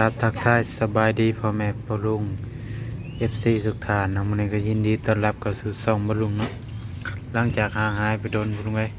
ຄັບ ທັກທາຍສະບາຍດີພໍ່ແມ່ພໍ່ລຸງ ເອັຟຊີ ທຸກທ່ານເນາະ. ມື້ນີ້ກໍຍິນດີຕ້ອນຮັບເຂົ້າສູ່ຊ່ອງພໍ່ລຸງເນາະ. ຫຼັງຈາກຫ່າງຫາຍໄປດົນ ພໍ່ລຸງເອີຍ. ສ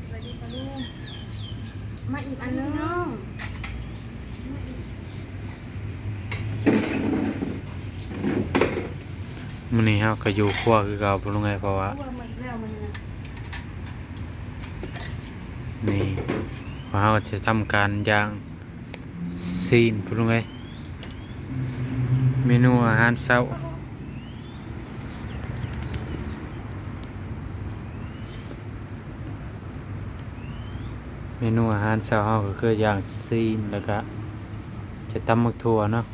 ະບາຍດີພໍ່ລຸງ. ມາອີກອັນໜຶ່ງ. ມື້ນີ້ເຮົາກໍຢູ່ຄົວຄືເກົ່າ ພໍ່ລຸງເອີຍ, ເພາະວ່າ ຄົວມາອີກແລ້ວມື້ນີ້ນະ. ນີ້ ພວກເຮົາຈະທຳການຍ່າງຊີ້ນ ພໍ່ລຸງເອີຍ. ເມນູອາຫານເຊົ້າ ເມນູອາຫານເຊົ້າເຮົາກໍຄືຍ່າງຊີ້ນ ແລ້ວກະຈະຕຳໝາກຖົ່ວເນາະ.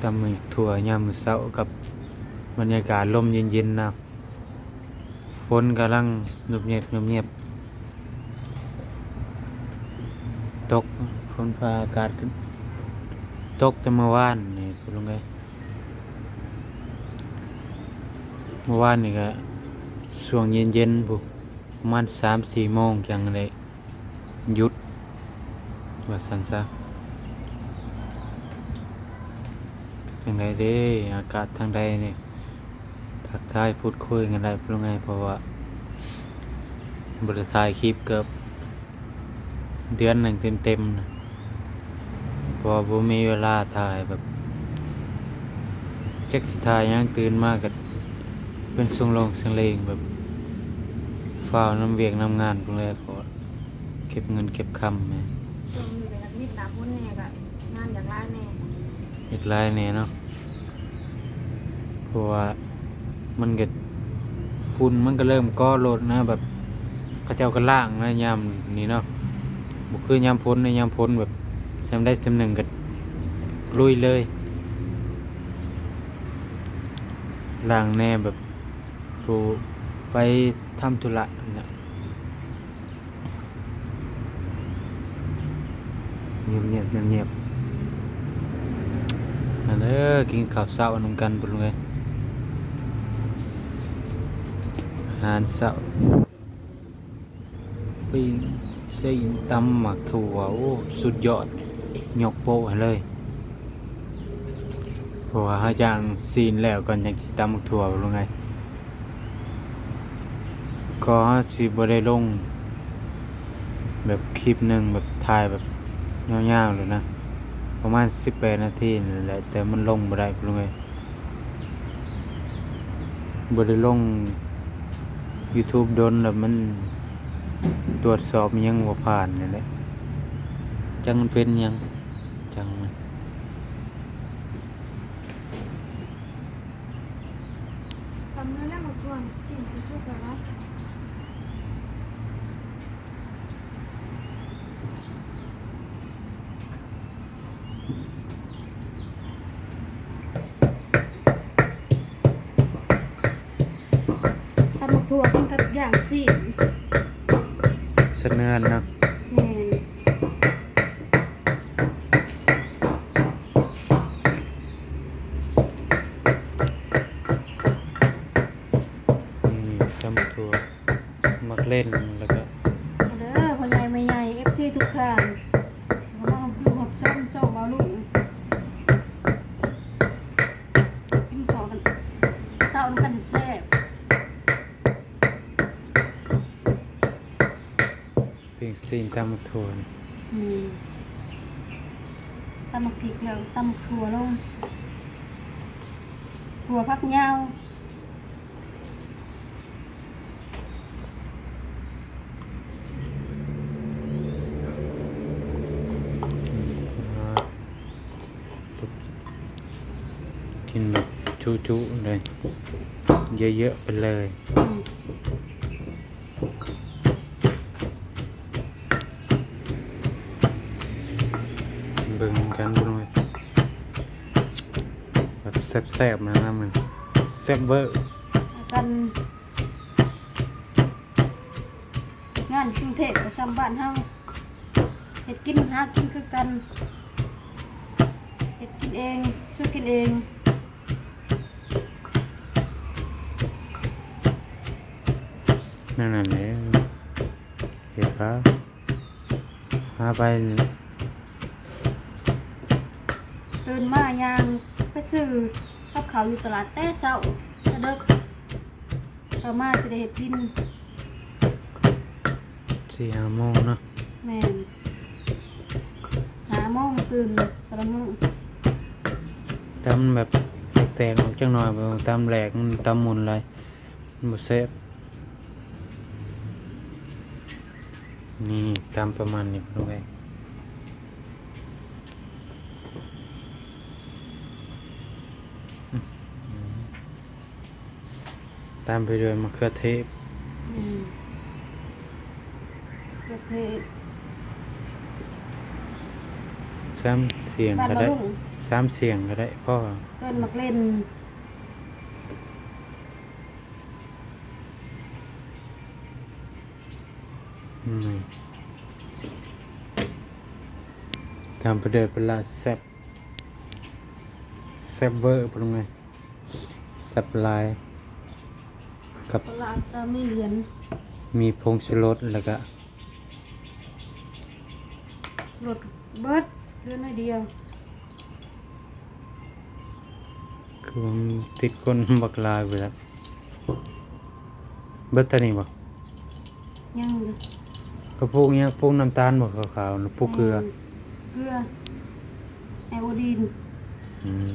ຕຳໝາກຖົ່ວຍາມມື້ເຊົ້າກັບບັນຍາກາດລົມເຢັນໆນະ. ຝົນກຳລັງງຽບໆ ງຽບໆ ຕົກ ຝົນຟ້າອາກາດ ຕົກແຕ່ມື້ວານນີ້ ພໍ່ລຸງເອີຍ. ມື້ວານນີ້ກໍຊ່ວງເຢັນໆພຸ້ນ ປະມານສາມສີ່ໂມງຈັ່ງໄດ້ຢຸດ ວ່າຊັ້ນຊະ. ເປັນຈັ່ງໃດເດ້ ອາກາດທາງໃດນີ້? ທັກທາຍພູດຄຸຍກັນໄດ້ ພໍ່ລຸງເອີຍ, ເພາະວ່າບໍ່ໄດ້ຖ່າຍຄລິບເກືອບເດືອນໜຶ່ງເຕັມໆນະ. ເພາະວ່າບໍ່ມີເວລາຖ່າຍ ແບບ ຈັກຊິຖ່າຍຫຍັງ, ຕື່ນມາກໍເປັນຊ່ວງໂລງເສັງເລງ ແບບ ຟ້າວນຳວຽກນຳງານພຸ້ນແຫຼະ, ເພາະວ່າເກັບເງິນເກັບຄຳແດ່. ຊ່ວງນີ້ກໍຢາກມີຕາພຸ້ນແດ່ ກໍງານຢາກຫຼາຍແດ່ ຢາກຫຼາຍແດ່ເນາະ. ເພາະວ່າມັນກໍ ຝຸ່ນມັນກໍເລີ່ມເກາະລົດນະ, ແບບ ເຂົາເຈົ້າກໍລ້າງນະຍາມນີ້ເນາະ, ບໍ່ຄືຍາມຝົນນະ. ຍາມຝົນແບບ ຊ່ຳໃດຊ່ຳໜຶ່ງກໍລຸຍເລີຍ, ລ້າງແດ່ແບບຜູ້ໄປທຳທຸລະນະ. ງຽບໆ ງຽບໆ ມາເດີ ກິນເຂົ້າເຊົ້ານຳກັນ ພໍ່ລຸງເອີຍ. ອາຫານເຊົ້າ ປີ້ງຊີ້ນ ຕຳໝາກຖົ່ວ ໂອ້ ສຸດຍອດ ຍົກໂປ້ໃຫ້ເລີຍ. ເພາະວ່າເຮົາຍ່າງຊີ້ນແລ້ວກ່ອນ ຈັ່ງຊິຕຳໝາກຖົ່ວ ພໍ່ລຸງເອີຍ. ກໍເຮົາຊິບໍ່ໄດ້ລົງແບບຄລິບໜຶ່ງ ແບບຖ່າຍແບບຍາວໆໂລດນະ, ປະມານສິບແປດນາທີນີ້ແຫຼະ, ແຕ່ມັນລົງບໍ່ໄດ້ ພໍ່ລຸງເອີຍ. ບໍ່ໄດ້ລົງຢູທູບດົນແລ້ວ ມັນຕວດສອບຫຍັງບໍ່ຜ່ານນີ້ແຫຼະ, ຈັກມັນເປັນຫຍັງ ຈັ່ງມັນ ຕຳແລ້ວ ໝາກຖົ່ວຊີ້ນຊິສຸກແລ້ວນະ. ຕຳໝາກຖົ່ວກິນກັບຢ່າງຊີ້ນ ສະເໜືອນເນາະ. ແມ່ນ. ນີ້ ຕຳໝາກຖົ່ວ ໝາກເລັ່ນ ແລ້ວກໍ ເດີ ພໍ່ໃຫຍ່ແມ່ໃຫຍ່ ເອັຟຊີ ທຸກທ່ານ ເຂົ້າມາຮັບຮູ້ຮັບຊົມຊ່ອງບ່າວລຸງ ກິນເຂົ້າກັນເຊົ້ານຳກັນແຊບໆ. ປີ້ງຊີ້ນຕຳໝາກຖົ່ວ ນີ້ ຕຳໝາກພິກແລ້ວ ຕຳຖົ່ວລົງ ຖົ່ວ ຜັກຍາວ. ກິນແບບຈຸໆເລີຍ ເຍາະໆໄປເລີຍ. ອືມ ເບິ່ງນຳກັນເບິ່ງ ແບບແຊບໆນະ ແຊບເວີ ກັນ ງານກຸງເທບກໍຊ່ຳບ້ານເຮົາ ເຮັດກິນຫາກິນຄືກັນ ເຮັດກິນເອງ ຊື້ກິນເອງ. ແນວນັ້ນແຫຼະ ເຮັ ຫາໄປ ຕື່ນມາຍ່າງໄປຊື້ກັບເຂົ້າຢູ່ຕະຫຼາດແຕ່ເຊົ້າແຕ່ເດິກ ເຂົ້າມາຊິໄດ້ເຮັດກິນ ສີ່ຫ້າໂມງເນາະ. ແມ່ນ ຫ້າໂມງຕື່ນແຕ່ລະມື້ ຕຳແບບແຕກໆອອກຈັກໜ່ອຍ ບໍ່ຕ້ອງຕຳແຫຼກ ມັນຕຳໝຸ່ນຫຼາຍ ມັນບໍ່ແຊບ. ນີ້ ຕຳປະມານນີ້ ພີ່ນ້ອງເອີຍ. ຕາມໄປດ້ວຍມະເຂືອເທດ ອືມ ມະເຂືອເທດ ສາມສ່ຽງກໍໄດ້ ສາມສ່ຽງກໍໄດ້ ພໍ ເອີ້ນໝາກເລັ່ນ ອືມ ຕາມໄປດ້ວຍປາຫຼ້າແຊບ ແຊບເວີ ເປັນໄງ? ແຊບຫຼາຍ ກັບປາຫຼ້າກາເມລຽນ ມີຜົງຊູລົດ ແລ້ວກະ ຊູລົດເບິດ ເຫຼືອໜ້ອຍດຽວ ຄືມັນຕິດກົ້ນບັກຫຼາຍພຸ້ນແຫຼະ. ເບິດເທົ່ານີ້ບໍ່? ຍັງຢູ່ ກະປຸກຫຍັງ? ປຸກນ້ຳຕານບໍ່ຂາວໆ ແລ້ວປຸກເກືອ ແມ່ນ ເກືອ ໄອໂອດີນ ອືມ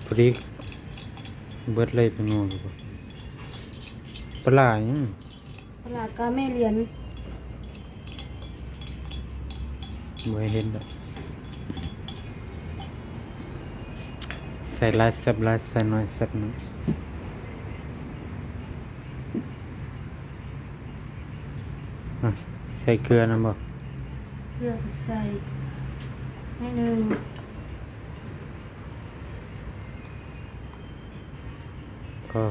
ພໍດີເບິດເລີຍ ເປັນຫຍັງບໍ່? ປາຫຼ້າຫຍັງ? ປາຫຼ້າກາເມລຽນ ບໍ່ໃຫ້ເຫັນດອກ ໃສ່ຫຼາຍແຊບຫຼາຍ ໃສ່ໜ້ອຍແຊບໜ້ອຍ. ອະ ໃສ່ເກືອນຳບໍ່? ເກືອກໍໃສ່ໜ້ອຍໜຶ່ງ ພໍ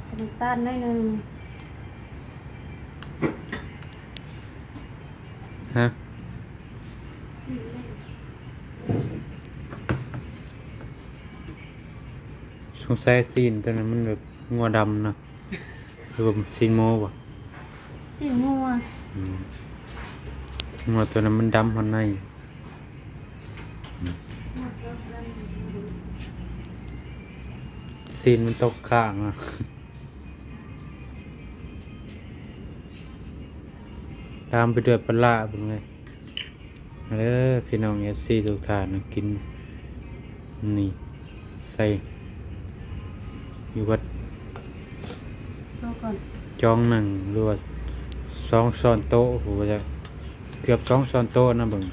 ໃສ່ນ້ຳຕານໜ້ອຍໜຶ່ງ ຮະ ສົງໄສຊີ້ນຕົວນັ້ນມັນແບບງົວດຳນະ. ຫຼືວ່າຊີ້ນໝູບໍ່? ຊີ້ນງົວ ອືມ ງົວຕົວນັ້ນມັນດຳຮອດໃນ ອືມ ຊີ້ນມັນຕົກຄ້າງອະ ຕາມໄປດ້ວຍປາຫຼ້າເບິ່ງເລີຍ. ມາເດີພີ່ນ້ອງເອັຟຊີທຸກທ່ານ ກິນນີ້ໃສ່ຢູ່ວັດ ເອົາກ່ອນ ຈອງໜຶ່ງ ຫຼືວ່າສອງຊ້ອນໂຕະ ຜູ້ວ່າຈະເກືອບສອງຊ້ອນໂຕະນະ ເບິ່ງ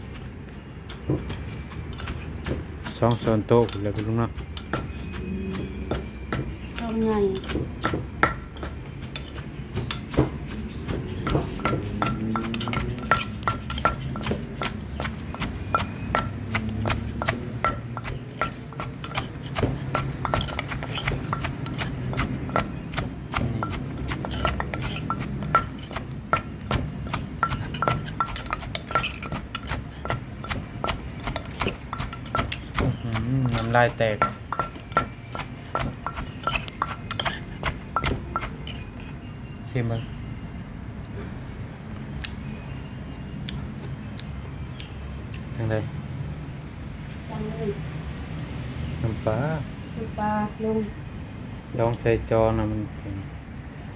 ສອງຊ້ອນໂຕະພຸ້ນແຫຼະ ພີ່ນ້ອງເນາະ. ຊອງໃຫຍ່ ອືມ ນ້ຳລາຍແຕກ. ຊີມເບິ່ງ ຈັ່ງໃດ? ຈັ່ງເລີຍ ນ້ຳປາ ນ້ຳປາລົງ ລອງໃສ່ຈອນະ ມັນເປັນ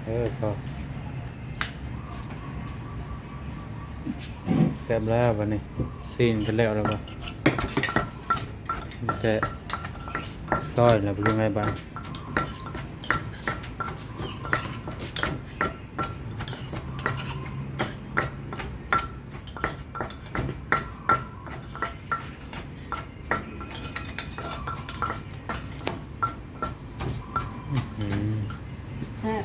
ເອີ ພໍ ແຊບແລ້ວບາດນີ້ ຊີ້ນກໍແລ້ວແລ້ວບໍ່? ມີແຕ່ຊອຍແລ້ວ ເປັນຈັ່ງໃດບາດ? ອືມ ແຊບ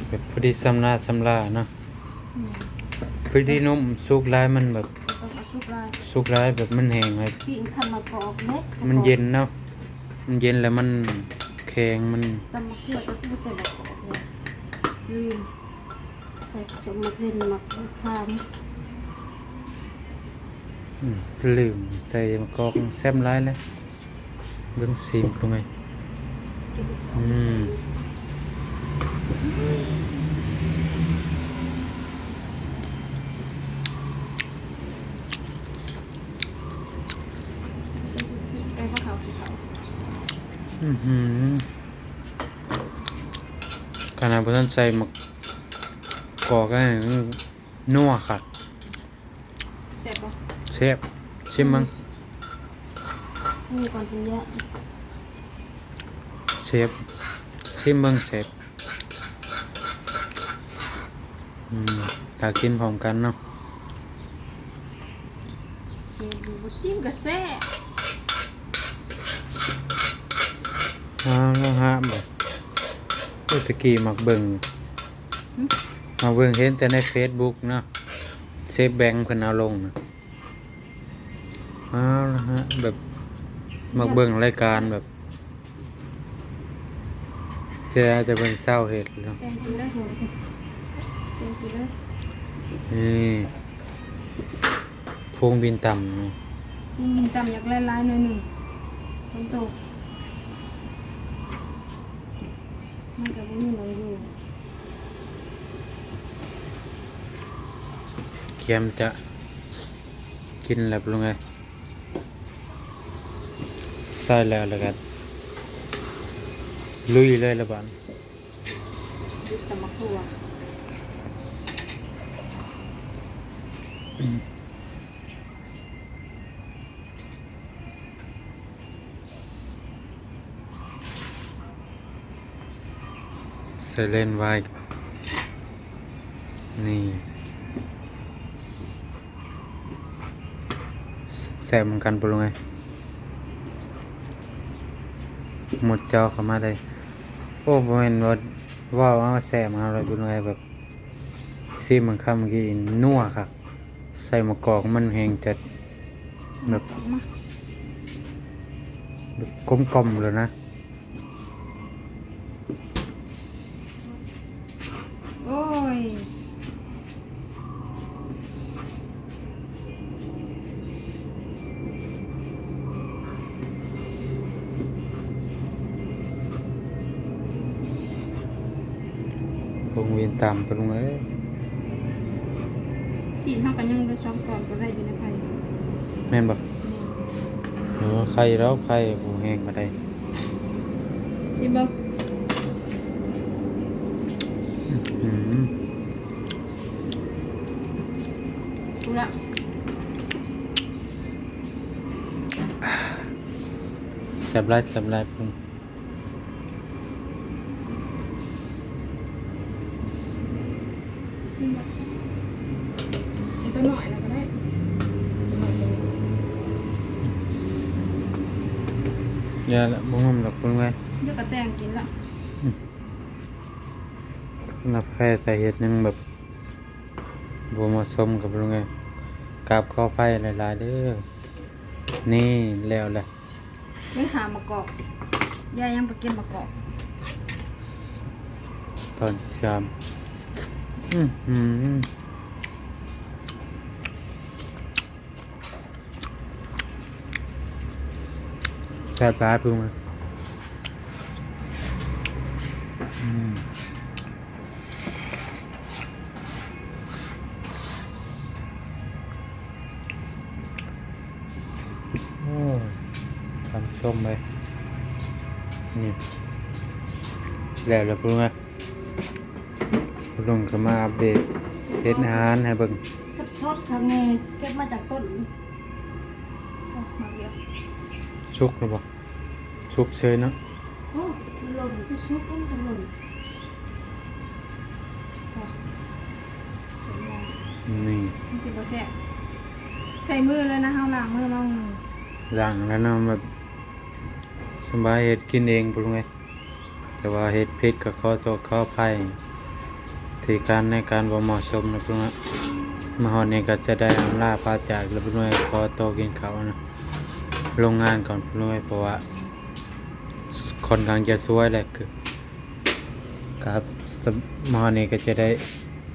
ແບບພໍດີຊຳນາຊຳລາເນາະ. ອືມ ພໍດີນຸ້ມ ສຸກຫຼາຍມັນແບບ ບໍ່ຕ້ອງເອົາສຸກຫຼາຍ ສຸກຫຼາຍແບບມັນແຫ້ງ ປີ້ງຄັນມາປອກເດ້ ມັນເຢັນເນາະ ມັນເຢັນແລ້ວມັນແຂງ ມັນ ຕຳໝາກເຂືອກໍຄືບໍ່ໃສ່ມາປອກເດ້ ລືມ ໃສ່ສົມໝາກເລັ່ນ ໝາກຂາມ. ອືມ ລືມໃສ່ໝາກກອກ ແຊບຫຼາຍເລີຍ. ເບິ່ງຊີມເບິ່ງໄງ. ອືມ ອືຫື ຂະໜາດບໍ່ທັນໃສ່ໝາກກອກ ຍັງນົວຄັກ. ແຊບບໍ່? ແຊບ ຊີມເບິ່ງ. ນີ້ກ່ອນກິນເຍອະ. ແຊບ ຊີມເບິ່ງ ແຊບ. ອືມ ຖ້າກິນພ້ອມກັນເນາະ. ຊີມຢູ່ ບໍ່ຊີມກໍແຊບ. ເອົາລະຮະ ບໍ່ ໂອ້ ຕະກີ້ມັກເບິ່ງ ຫຶ? ມາເບິ່ງເຫັນແຕ່ໃນເຟສບຸກເນາະ ເຊຟແບງເພິ່ນເອົາລົງນະ. ເອົາລະຮະ ແບບມັກເບິ່ງລາຍການແບບ ເສຍດາຍແຕ່ເພິ່ນເຊົາເຮັດເນາະ. ແຕ່ງກິນເລີຍ ແຕ່ງກິນເລີຍ. ນີ້ ພຸງບິນຕ່ຳເນາະ ພຸງບິນຕ່ຳ ຢາກໄດ້ຫຼາຍໜ້ອຍໜຶ່ງ ຝົນຕົກ ມັນກໍບໍ່ມີໝ່ອງຢູ່. ກຽມຈະກິນແລ້ວລຸງເອີຍ ໃສ່ແລ້ວ ແລ້ວກໍລຸຍເລີຍລະບາດ. ຢຸດແຕ່ໝາກຖົ່ວ ອືມ ໃສ່ເລນໄວ້ ນີ້ ແຊບເໝືອນກັນ ປະລຸງເອີຍ ໝົດຈໍເຂົ້າມາໄດ້. ໂອ້ ບໍ່ແມ່ນວ່າເວົ້າເອົາແຊບເອົາເລີຍ ປະລຸງເອີຍ ແບບຊີມເບິ່ງຄຳກີ້ ນົວຄັກ ໃສ່ໝາກກອກມັນແຮງຈັດ ແບບ ແບບກົມກ່ອມເລີຍນະ. ໂອ້ຍ ວົງວຽນຕາມໄປລຸງເອີຍ. ຊີ້ນເຮົາກໍຍັງໄດ້ສອງຕອນກໍໄດ້ຢູ່ໃນໄຟ ແມ່ນບໍ່? ແມ່ນ. ເອີ ໄຂ່ແລ້ວ ໄຂ່ບໍ່ແຮງປານໃດ. ຊີມເບິ່ງ. ອືມ ເອົາລະ ແຊບຫຼາຍ ແຊບຫຼາຍ. ເອົາຕົວນ້ອຍລະກໍໄດ້ ຕົວນ້ອຍຕົວນີ້. ຢ່າລະ ບໍ່ງຶມດອກ ປະລຸງເອີຍ. ດຽວກໍແຕ່ງກິນລະ. ອືມ ນັບແພ້ແຕ່ເຮັດຍັງແບບບໍ່ເໝາະສົມກັບລຸງເອີຍ. ກາບຂໍອະໄພຫຼາຍໆເດີ. ນີ້ແລ້ວແຫຼະ. ຍັງຫາໝາກກອກ ຍາຍຍັງໄປເກັບໝາກກອກ. ຕອນທີສາມ. ອືຫື ແຊບຫຼາຍພຸ້ນ. ອືມ ໂອ້ ຕຳສົ້ມເລີຍ. ນີ້ ແລ້ວລະ ປະລຸງເອີຍ. ປະລຸງກໍມາອັບເດດເຮັດອາຫານໃຫ້ເບິ່ງ. ສົດໆ ຄັກແນ່ ເກັບມາຈາກຕົ້ນ. ໂອ້ ໝາກດຽວ. ສຸກແລ້ວບໍ່? ສຸກເຊີຍເນາະ. ໂອ້ ມັນຫຼົ່ນ ຄືສຸກ ມັນກໍຫຼົ່ນ. ນີ້ ມັນຊິບໍ່ແຊບ. ໃສ່ມືເລີຍນະ ເຮົາລ້າງມືມາມື້ ລ້າງແລ້ວນະ ແບບສະບາຍເຮັດກິນເອງ ປະລຸງເອີຍ. ແຕ່ວ່າເຮັດຜິດກໍຂໍໂທດຂໍອະໄພ ທີ່ການໃນການບໍ່ເໝາະສົມນະ ປະລຸງເອີຍ. ມາຮອດນີ້ກໍຈະໄດ້ອຳລາພາຈາກແລ້ວ ປະລຸງເອີຍ. ຂໍໂຕກິນເຂົ້ານະ ໂຮງງານກ່ອນ ປະລຸງເອີຍ ເພາະວ່າຄ່ອນຂ້າງຈະສວຍແຫຼະ. ກໍມາຮອດນີ້ກໍຈະໄດ້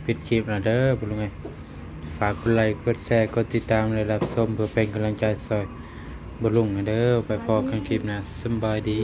ປິດຄລິບແລ້ວເດີ ປະລຸງເອີຍ. ຝ ຝາກກົດໄລ ກົດແຊ ກົດຕິດຕາມ ແລະ ຮັບຊົມ ເພື່ອເປັນກຳລັງໃຈຊ່ອຍບໍ່ລຸງເດີ. ໄປພໍ້ກັນຄລິບໜ້າ. ສຳບາຍດີ.